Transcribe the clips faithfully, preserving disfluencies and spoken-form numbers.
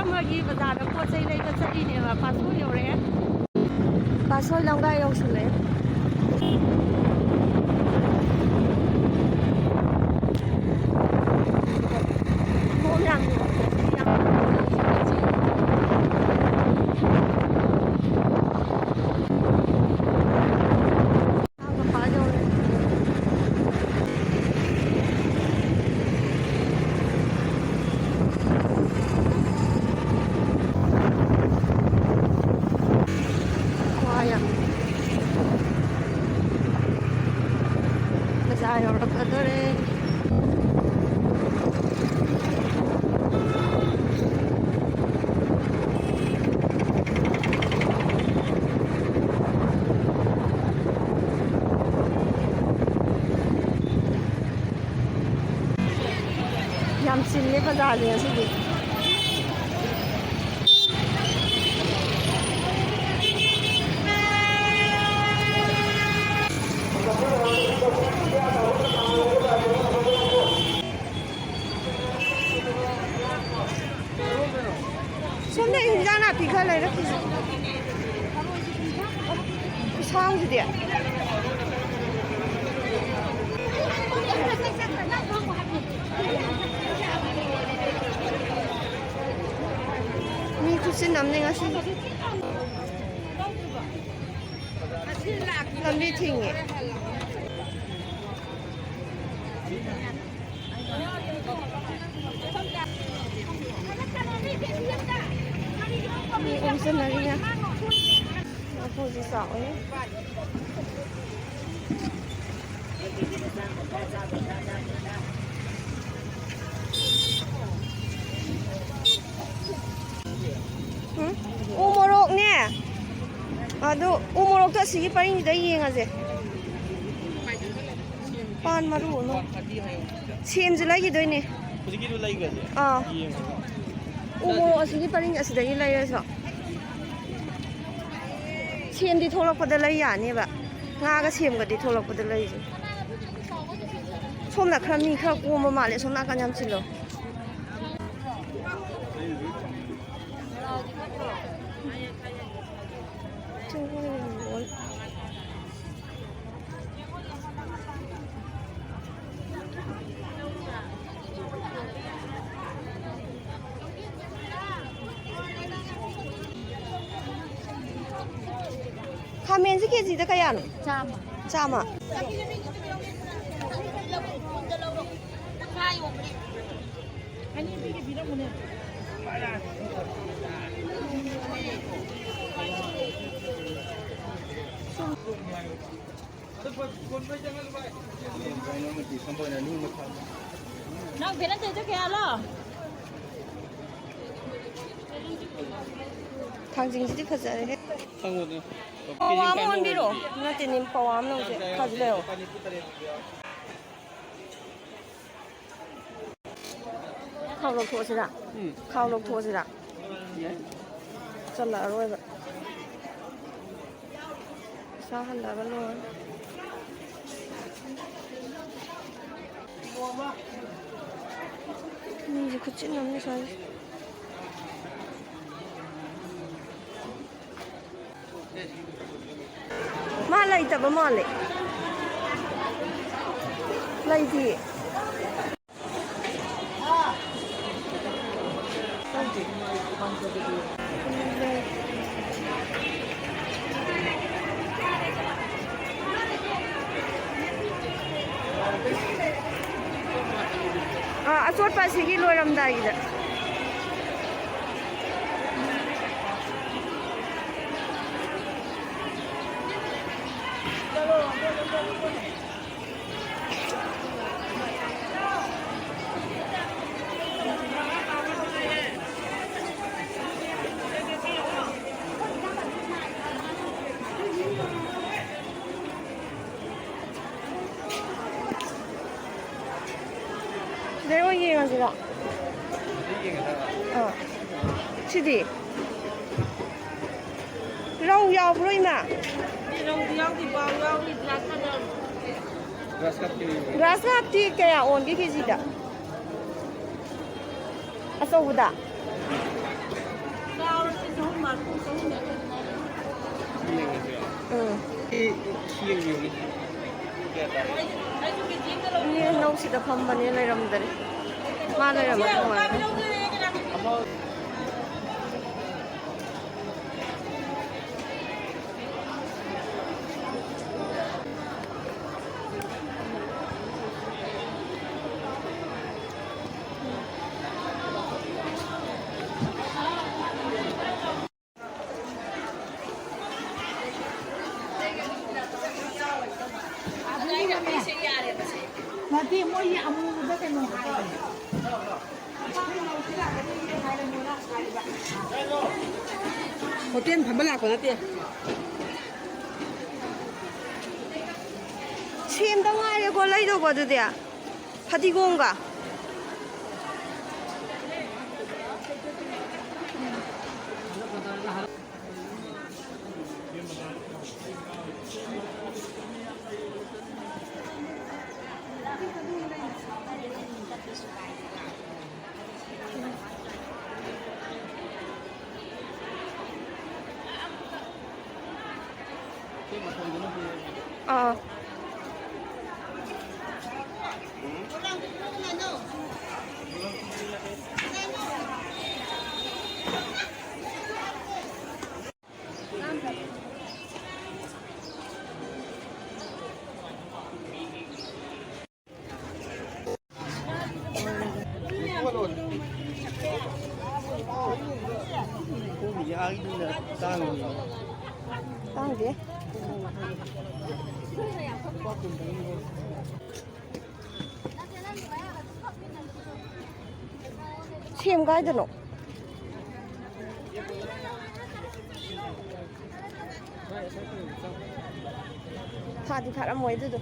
ꯑꯃꯒꯤ ꯕꯖꯥꯔꯗ ꯄꯣꯠ ꯆꯩ ꯂꯩꯕ ꯆꯠꯂꯤꯅꯦꯕ꯫ ꯄꯥꯠꯁꯣꯏ ꯌꯧꯔꯛꯑꯦ꯫ ꯄꯥꯠꯁꯣꯏ ꯂꯝꯒꯥꯏ ꯌꯧꯁꯤꯜꯂꯛꯑꯦ꯫ ꯃꯑꯣꯡ ꯌꯥꯝ ꯅꯨꯡꯉꯥꯏ꯫ ꯕꯖꯥꯔ ꯌꯧꯔꯛꯀꯗꯣꯔꯦ꯫ ꯌꯥꯝ ꯆꯤꯜꯂꯦ ꯕꯖꯥꯔꯁꯦ ꯉꯁꯤꯗꯤ꯫ ꯁꯣꯝꯗ ꯏꯟꯖꯥꯡ ꯅꯥꯄꯤ ꯈꯔ ꯂꯩꯔꯛꯈꯤꯁꯦ꯫ ꯈꯨꯁꯥꯡꯁꯤꯗꯤ꯫ ꯃꯤ ꯈꯨꯠꯁꯤꯟꯅꯝꯅꯦ ꯉꯁꯤ꯫ ꯂꯝꯕꯤ ꯊꯤꯡꯉꯦ꯫ ꯃꯤ ꯑꯍꯨꯝ ꯆꯟꯅꯔꯤꯅꯦ꯫ ꯂꯐꯨꯁꯤ ꯆꯥꯎꯋꯦ꯫ ꯎꯝ? ꯎ ꯃꯣꯔꯣꯛꯅꯦ꯫ ꯑꯗꯨ ꯎ ꯃꯣꯔꯣꯛꯇꯣ ꯑꯁꯤꯒꯤ ꯄꯔꯤꯡꯁꯤꯗ ꯌꯦꯡꯉꯁꯦ꯫ ꯄꯥꯟ ꯃꯔꯨ ꯑꯃ꯫ ꯁꯦꯝꯁꯨ ꯂꯩꯈꯤꯗꯣꯏꯅꯦ꯫ ꯍꯧꯖꯤꯛꯀꯤꯗꯨ ꯂꯩꯈ꯭ꯔꯁꯦ꯫ ꯑꯥ꯫ ꯌꯦꯡꯉꯣ꯫ ꯎ ꯃꯣꯔꯣꯛ ꯑꯁꯤꯒꯤ ꯄꯔꯤꯡ ꯑꯁꯤꯗꯒꯤ ꯂꯩꯔꯁꯨ꯫ ꯁꯦꯝꯗꯤ ꯊꯣꯛꯂꯛꯄꯗ ꯂꯩ ꯌꯥꯅꯦꯕ꯫ ꯉꯥꯒ ꯁꯦꯝꯒꯗꯤ ꯊꯣꯛꯂꯛꯄꯗ ꯂꯩꯁꯦ꯫ ꯁꯣꯝꯅ ꯈꯔ ꯃꯤ ꯈꯔ ꯀꯣꯝꯕ ꯃꯥꯜꯂꯦ꯫ ꯁꯣꯝ ꯅꯥꯀꯟ ꯌꯥꯝ ꯆꯤꯜꯂꯣ꯫ ꯈꯥꯃꯦꯟꯁꯦ ꯀꯦꯖꯤꯗ ꯀꯌꯥꯅꯣ? ꯆꯥꯝꯃ꯫ ꯆꯥꯝꯃ꯫ ꯅꯪ ꯕꯦꯂꯦꯟꯁ ꯂꯩꯇ꯭ꯔꯦ ꯀꯌꯥꯂꯣ? ꯊꯥꯡꯖꯤꯡꯁꯤꯗꯤ ꯐꯖꯔꯦꯍꯦ꯫ ꯈꯪꯕꯅꯦ꯫ ꯄꯋꯥ ꯑꯃ ꯑꯣꯟꯕꯤꯔꯣ꯫ ꯅꯠꯇꯦꯅꯦ, ꯄꯋꯥ ꯑꯃ ꯂꯧꯁꯦ꯫ ꯈꯥꯖꯨ ꯂꯩꯔꯣ꯫ ꯈꯥꯎ ꯂꯧꯊꯣꯛꯑꯁꯤꯔꯥ? ꯎꯝ꯫ ꯈꯥꯎ ꯂꯧꯊꯣꯛꯑꯁꯤꯔꯥ? ꯌꯥꯏ꯫ ꯆꯜꯂꯛꯑꯔꯣꯏꯕ꯫ ꯄꯩꯁꯥ ꯍꯟꯗꯕ ꯂꯣꯏꯔꯦ꯫ ꯃꯤꯁꯦ ꯈꯨꯠꯆꯤꯟ ꯑꯃꯅꯤ ꯁ꯭ꯋꯥꯏꯁꯦ꯫ ꯃꯥ ꯂꯩꯇꯕ ꯃꯥꯜꯂꯦ꯫ ꯂꯩꯇꯤꯌꯦ꯫ ꯑꯥ, ꯑꯆꯣꯠꯄ ꯑꯁꯤꯒꯤ ꯂꯣꯏꯔꯝꯗꯥꯏꯒꯤꯗ꯫ ꯁꯤꯗꯩ ꯑꯣꯏꯅ ꯌꯦꯡꯉꯁꯤꯔꯣ? ꯑꯥ꯫ ꯁꯤꯗꯤ? ꯔꯧ ꯌꯥꯎꯕ꯭ꯔꯣ, ꯏꯃꯥ? ꯔꯧꯗꯤ ꯌꯥꯎꯗꯦ, ꯕꯥꯎ ꯌꯥꯎꯔꯤ, ꯒ꯭ꯔꯥꯁ ꯀꯞ ꯌꯥꯎꯔꯤ꯫ ꯒ꯭ꯔꯥꯁ ꯀꯞꯇꯤ ꯀꯌꯥ ꯑꯣꯟꯒꯦ ꯀꯦꯖꯤꯗ? ꯑꯆꯧꯕꯗ? ꯆꯥꯎꯔꯗꯤ ꯆꯍꯨꯝ ꯃꯔꯐꯨ, ꯆꯍꯨꯝ ꯌꯥꯡꯈꯩ ꯑꯗꯨꯃꯥꯏꯅ꯫ ꯎꯝ꯫ ꯏꯅꯦ ꯍꯩꯅꯧꯁꯤꯗ ꯐꯝꯕꯅꯦ, ꯂꯩꯔꯝꯗꯔꯦ꯫ ꯃꯥ ꯂꯩꯔꯝꯃꯗꯤ ꯅꯨꯡꯉꯥꯏꯅꯤ꯫ ꯅꯠꯇꯦ, ꯃꯣꯏꯒꯤ ꯑꯃꯨꯕꯗ ꯀꯩꯅꯣ ꯍꯥꯏ꯫ ꯍꯣꯇꯦꯜ ꯐꯝꯕ ꯂꯥꯛꯄ ꯅꯠꯇꯦ꯫ ꯁꯦꯝꯗ ꯉꯥꯏꯔꯦꯀꯣ ꯂꯩꯗꯧꯕ ꯑꯗꯨꯗꯤ꯫ ꯐꯗꯤꯒꯣꯝꯒ꯫ ꯑꯥ꯫ ꯇꯥꯡꯗꯦ꯫ ꯁꯦꯝ ꯀꯥꯏꯗꯅꯣ? ꯐꯥꯗꯤ ꯐꯥꯔꯝꯃꯣꯏ ꯑꯗꯨꯗꯣ꯫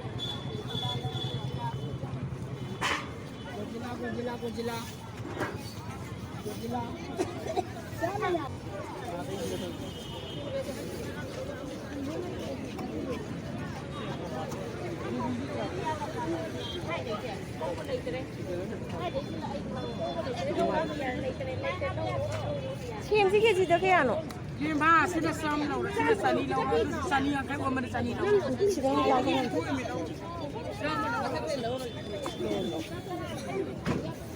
ꯁꯦꯝꯁꯤ ꯀꯦꯖꯤꯗ ꯀꯌꯥꯅꯣ? ꯏꯕꯦꯝꯃ, ꯁꯤꯗ ꯆꯥꯝꯃ ꯂꯧꯔꯦ, ꯁꯤꯗ ꯆꯅꯤ ꯂꯧꯔꯦ, ꯑꯗꯨꯁꯨ ꯆꯅꯤ ꯌꯥꯡꯈꯩ ꯑꯣꯟꯕꯅꯦ, ꯆꯅꯤ ꯂꯧꯔꯦ꯫ ꯁꯤꯗ ꯑꯃꯨꯛ ꯌꯥꯡꯈꯩ ꯌꯥꯡꯈꯩ꯫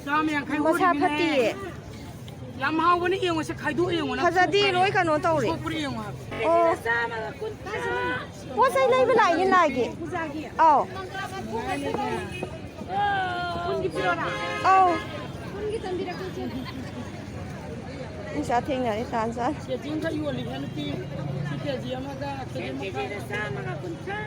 ꯆꯥꯝꯃ ꯌꯥꯡꯈꯩ ꯃꯁꯥ ꯑꯣꯟꯕꯅꯦ꯫ ꯐꯠꯇꯤꯌꯦ꯫ ꯌꯥꯝ ꯍꯥꯎꯕꯅꯦ, ꯌꯦꯡꯉꯣ, ꯁꯦ ꯈꯥꯏꯗꯣꯛꯑ ꯌꯦꯡꯉꯣ ꯅꯪ꯫ ꯐꯖꯗꯦ, ꯂꯣꯏ ꯀꯩꯅꯣ ꯇꯧꯔꯦ꯫ ꯁꯣꯛꯄ꯭ꯔꯥ ꯌꯦꯡꯉꯣ ꯍꯥꯏꯕ꯫ ꯑꯣ꯫ ꯄꯣꯠ ꯆꯩ ꯂꯩꯕ ꯂꯥꯛꯏꯅꯦ, ꯂꯥꯛꯏꯒꯦ꯫ ꯑꯧ꯫ ꯑꯧ꯫ ꯏꯆꯥ ꯊꯦꯡꯅꯔꯦ, ꯇꯥꯟ ꯆꯥꯔꯦ꯫ ꯀꯦꯖꯤ ꯑꯃꯈꯛ ꯌꯣꯜꯂꯤꯍꯦ ꯅꯨꯄꯤ꯫ ꯁꯤ ꯀꯦꯖꯤ ꯑꯃꯒ ꯀꯦꯖꯤ ꯃꯈꯥꯏ꯫ ꯆꯥꯝꯃꯒ ꯀꯨꯟꯊ꯭ꯔꯥ꯫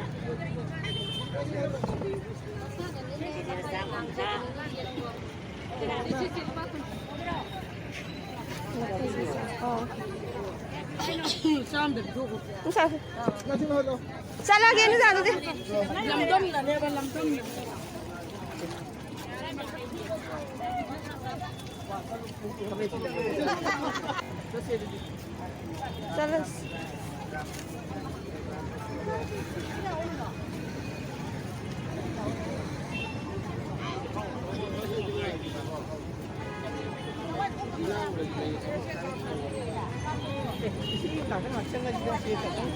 ꯆꯥꯝꯗ ꯄꯤꯊꯣꯛꯈꯣ꯫ ꯆꯠꯂꯒꯦ, ꯅꯨꯡꯗꯥꯡꯗꯨꯗꯤ꯫ ꯂꯝꯗꯝꯅꯅꯦꯕ, ꯂꯝꯗꯝꯅ꯫ ꯆꯠꯂꯁꯤ꯫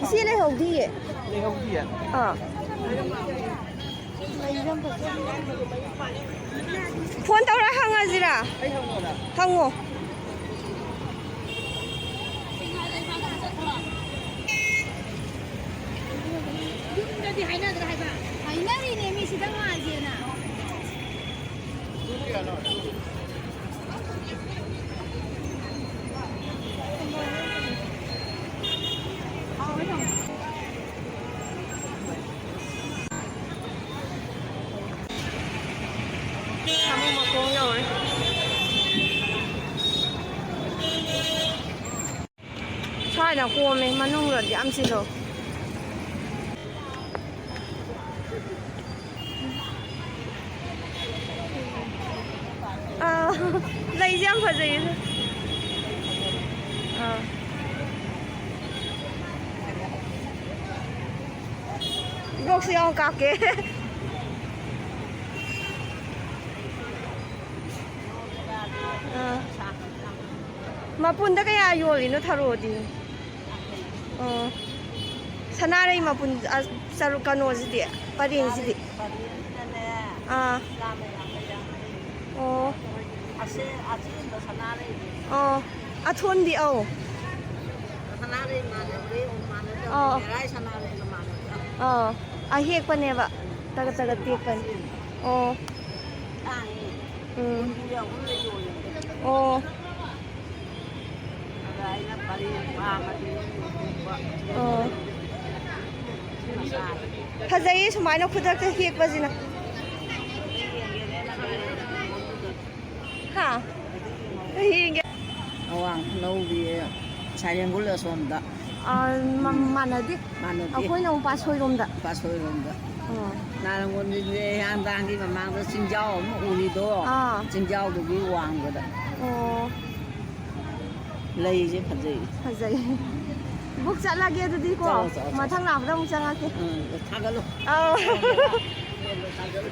ꯏꯆꯦ ꯂꯩꯍꯧꯗꯤꯌꯦ꯫ ꯂꯩꯍꯧꯗꯤꯌꯦ? ꯑꯥ꯫ ꯐꯣꯟ ꯇꯧꯔ ꯍꯪꯉꯁꯤꯔꯥ? ꯑꯩ ꯍꯪꯉꯣꯔꯥ? ꯍꯪꯉꯣ꯫ ꯌꯨꯝꯗꯗꯤ ꯍꯥꯏꯅꯗ꯭ꯔꯥ ꯍꯥꯏꯕ? ꯍꯥꯏꯅꯔꯤꯅꯦ, ꯃꯤ ꯁꯤꯗ ꯉꯥꯏꯒꯦꯅ꯫ ꯁꯥꯃꯨ ꯃꯈꯣꯡ ꯌꯧꯔꯦ꯫ ꯁ꯭ꯋꯥꯏꯗ ꯀꯣꯝꯃꯦ, ꯃꯅꯨꯡꯗꯗꯤ ꯌꯥꯝ ꯆꯤꯜꯂꯣ꯫ ꯑꯥ, ꯂꯩꯁꯦ ꯌꯥꯝ ꯐꯖꯩꯌꯦ꯫ ꯑꯥ꯫ ꯕ꯭ꯂꯣꯛꯁꯨ ꯌꯥꯎꯅ ꯀꯥꯞꯀꯦ꯫ ꯑꯥ꯫ ꯃꯄꯨꯟꯗ ꯀꯌꯥ ꯌꯣꯜꯂꯤꯅꯣ ꯊꯔꯣꯗꯤ? ꯑꯣ꯫ ꯁꯅꯥꯔꯩ ꯃꯄꯨꯟ, ꯑ, ꯆꯔꯨ ꯀꯩꯅꯣꯁꯤꯗꯤ, ꯄꯔꯦꯡꯁꯤꯗꯤ? ꯄꯔꯦꯡꯁꯤꯅꯅꯦ, ꯑꯥ꯫ ꯆꯥꯝꯃ ꯌꯥꯡꯈꯩ ꯌꯥꯡꯈꯩ꯫ ꯑꯣ꯫ ꯑꯁꯦ-, ꯑꯁꯦꯡꯕ ꯁꯅꯥꯔꯩꯅꯦ꯫ ꯑꯣ꯫ ꯑꯊꯣꯟꯗꯤ, ꯑꯧ꯫ ꯁꯅꯥꯔꯩ ꯃꯥꯟꯅꯗꯦ, ꯃꯥꯟꯅꯗꯕꯅꯦ꯫ ꯑꯧ꯫ ꯃꯦꯔꯥꯏ ꯁꯅꯥꯔꯩꯒ ꯃꯥꯟꯅꯗꯦ꯫ ꯑꯧ꯫ ꯑꯍꯦꯛꯄꯅꯦꯕ꯫ ꯇꯒꯠ ꯇꯒꯠ ꯇꯦꯛꯄꯅꯦ꯫ ꯑꯣ꯫ ꯇꯥꯡꯉꯤ꯫ ꯎꯝ꯫ ꯀꯨꯟꯒꯤ ꯑꯍꯨꯝꯗ ꯌꯣꯜꯂꯦ꯫ ꯑꯣ꯫ ꯑꯗ ꯑꯩꯅ ꯄꯔꯦꯡ ꯄꯥꯝꯃꯗꯤ ꯌꯣꯟꯊꯣꯛꯄ꯫ ꯑꯣ꯫ ꯁꯤ ꯃꯆꯥ꯫ ꯐꯖꯩꯌꯦ ꯁꯨꯃꯥꯏꯅ ꯈꯨꯗꯛꯇ ꯍꯦꯛꯄꯁꯤꯅ꯫ ꯍꯥ? ꯌꯦꯡꯒꯦ꯫ ꯑꯋꯥꯡ ꯈꯨꯅꯧꯒꯤ ꯁꯥꯏꯔꯦꯡꯒꯣꯜ ꯑꯁꯣꯝꯗ꯫ ꯑꯥ, ꯃ-, ꯎꯝ꯫ ꯃꯥꯟꯅꯗꯦ꯫ ꯃꯥꯟꯅꯗꯦ꯫ ꯑꯩꯈꯣꯏꯅ ꯑꯃꯨꯛ ꯄꯥꯠꯁꯣꯏꯔꯣꯝꯗ꯫ ꯄꯥꯠꯁꯣꯏꯔꯣꯝꯗ꯫ ꯑꯥ꯫ ꯅꯥꯔꯪꯒꯣꯟꯗꯤ ꯍꯤꯌꯥꯡꯊꯥꯡꯒꯤ ꯃꯃꯥꯡꯗ ꯆꯤꯡꯖꯥꯎ ꯑꯃ ꯎꯔꯤꯗꯣ꯫ ꯑꯥ꯫ ꯆꯤꯡꯖꯥꯎꯗꯨꯒꯤ ꯋꯥꯡꯃꯗ꯫ ꯑꯣ꯫ ꯂꯩꯁꯦ ꯐꯖꯩ꯫ ꯐꯖꯩ꯫ ꯕꯨꯛ ꯆꯠꯂꯒꯦ ꯑꯗꯨꯗꯤ ꯀꯣ꯫ ꯆꯠꯂꯣ, ꯆꯠꯂꯣ, ꯆꯠꯂꯣ꯫ ꯃꯊꯪ ꯂꯥꯛꯄꯗ ꯑꯃꯨꯛ ꯆꯪꯉꯛꯀꯦ꯫ ꯎꯝ, ꯊꯥꯒꯠꯂꯨ꯫ ꯑꯥꯎ꯫ ꯊꯥꯒꯠꯂꯨ꯫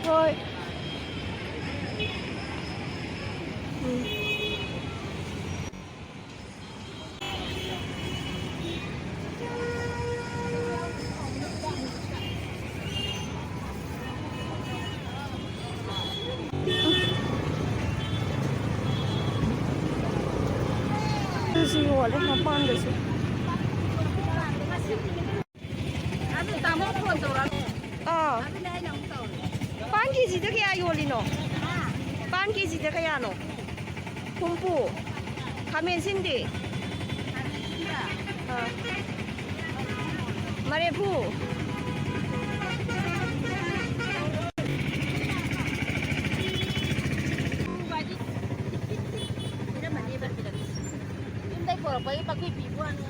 ꯍꯣꯏ꯫ ꯎꯝ꯫ ꯑꯗꯨꯁꯨ ꯌꯣꯜꯂꯦ ꯃꯄꯥꯟꯗꯁꯨ꯫ ꯑꯗꯨ ꯇꯥꯃꯣ ꯐꯣꯟ ꯇꯧꯔꯛꯑꯣ꯫ ꯑꯥ꯫ ꯑꯗꯨꯅꯦ ꯑꯩꯅ ꯑꯃꯨꯛ ꯇꯧꯔꯦ꯫ ꯄꯥꯟ ꯀꯦꯖꯤꯗ ꯀꯌꯥ ꯌꯣꯜꯂꯤꯅꯣ? ꯄꯥꯟ ꯀꯦꯖꯤꯗ ꯀꯌꯥꯅꯣ? ꯍꯨꯝꯐꯨ꯫ ꯈꯥꯃꯦꯟ ꯑꯁꯤꯟꯗꯤ? ꯑꯥ꯫ ꯃꯔꯤꯐꯨ꯫ ꯌꯨꯝꯗꯩ ꯄꯣꯔꯛꯄꯒꯤ ꯄꯪꯄꯤ ꯄꯤꯕ ꯋꯥꯅꯤ꯫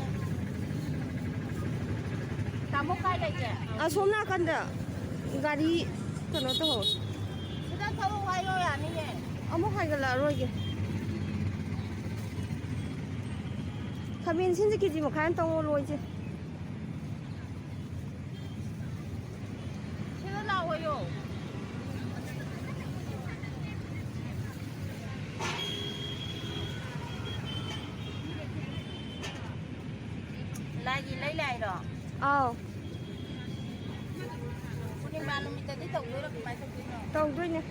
ꯇꯥꯃꯣ ꯀꯥꯏ ꯂꯩꯒꯦ? ꯑꯁꯣꯝ ꯅꯥꯀꯟꯗ ꯒꯥꯔꯤ ꯀꯩꯅꯣ ꯇꯧꯍꯧꯋꯦ꯫ ꯁꯤꯗ ꯊꯧꯔꯛꯑꯣ ꯍꯥꯏꯌꯣ, ꯌꯥꯅꯤꯌꯦ꯫ ꯑꯃꯨꯛ ꯍꯥꯏꯒꯠꯂꯛꯑꯔꯣꯏꯒꯦ꯫ ꯈꯥꯃꯦꯟ ꯑꯁꯤꯟꯁꯦ ꯀꯦꯖꯤ ꯃꯈꯥꯏ ꯑꯝꯇꯪ ꯑꯣꯜꯂꯣ ꯏꯆꯦ꯫ ꯁꯤꯗ ꯂꯥꯛꯑꯣꯌꯣ꯫ ꯂꯥꯏꯒꯤ ꯂꯩ ꯂꯥꯛꯏꯔꯣ? ꯑꯥꯎ꯫ ꯄꯨꯔꯅꯤꯃꯥ ꯅꯨꯃꯤꯠꯇꯗꯤ ꯇꯧꯗꯣꯏꯔꯣ, ꯀꯃꯥꯏ ꯇꯧꯗꯣꯏꯅꯣ? ꯇꯧꯗꯣꯏꯅꯦ꯫